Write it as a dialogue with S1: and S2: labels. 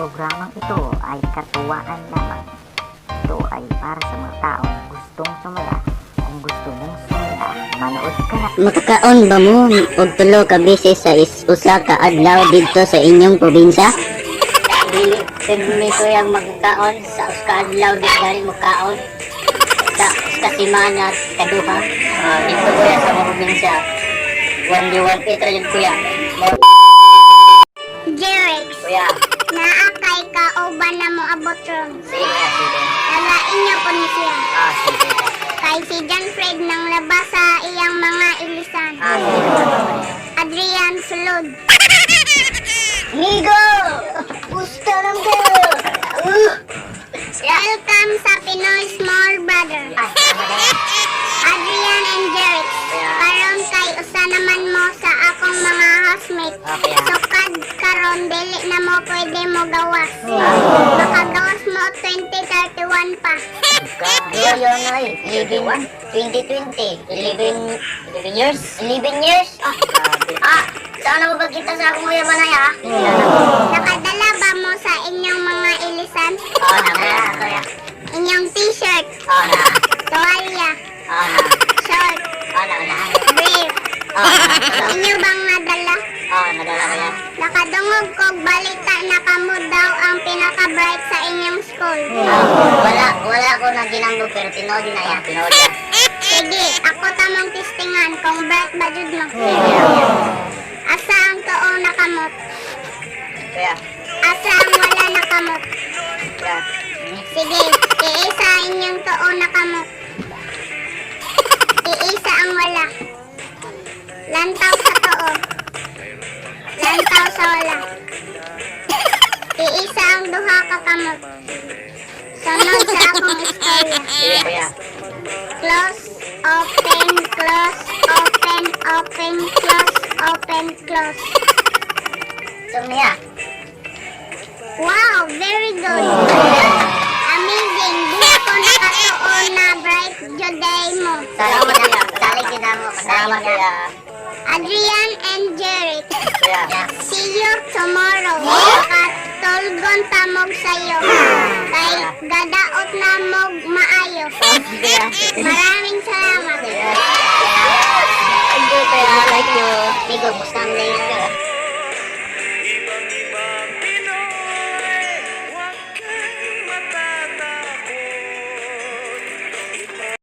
S1: Programang ito ay katuwaan lamang. Ito ay para sa mga taong gustong sumaya. Kung gusto mong sumaya, manood ka na.
S2: Makakaon ba mo og tulo ka beses sa usa ka adlaw didto sa inyong probinsya?
S3: Dili pirmi ko yung magkaon sa usa ka adlaw, di gani mo kaon sa usa ka semana kaduha. Ah, dito, kuya, sa mga probinsya, 1 day 1 8 ra yun, kuya.
S4: Jerex,
S3: Kuya.
S4: Naa kay kauban na mo abot ron.
S3: Sige kuya, sige.
S4: Lalain niyo po ni siya.
S3: Ah, sige.
S4: Kay si John Fred nang labas sa iyang mga ilisan.
S3: Ah, sige.
S4: Adrian, sulod.
S3: Migo! Gusto lang ko!
S4: Welcome sa Pinoy Small Brother. Adrian and Jerex, karon kay usa naman mo sa akong mga housemate.
S3: Okay.
S4: Sukad karon dili na mo pwede mo gawas. Makagawas mo 2031 pa.
S3: Yo, yo na eh. 11, 2020, 11, 11 years? 11 years? Ah, ah, sana mo pagkita sa akong kuya manay ah.
S4: Nakadala ba mo sa inyong mga ilisan?
S3: Oh, na, kuya, kuya.
S4: Inyong t-shirt,
S3: Oh, na.
S4: tuwalya,
S3: Oh, na.
S4: short,
S3: Oh, na, na.
S4: brief.
S3: Oh, na.
S4: Inyo bang nadala?
S3: Oh, nadala kuya.
S4: Nakadungog kog balita na kamo daw ang pinaka-bright sa inyong school.
S3: Ah, wala, wala ko na ginambog pero tinuod na yan. Tinuod na.
S4: Sige, ako tamong testingan kung bright ba jud mo. Asa ang tuo nakamot?
S3: Kuya,
S4: Asa ang wala nakamot?
S3: Kuya.
S4: Sige, iisa ang inyong tuo nakamot. Iisa ang wala. Lantaw sa tuo. Lantaw sa wala. Iisa ang duha ka kamot. Sunod sa akong istorya.
S3: Sige, kuya.
S4: Close, open, close, open, open, close, open, close.
S3: So, niya.
S4: Wow, very good. Amazing. Di ako nakatuon na bright juday mo.
S3: Salamat kuya. Salig din mo. Salamat kuya.
S4: Adrian and Jeric,
S3: Kuya.
S4: See you tomorrow. Katulgon tamog sayo. Kay gadaot na mog maayo.
S3: Kuya.
S4: Maraming salamat.
S3: Thank you, kuya. Thank you. Migo, musta ang day?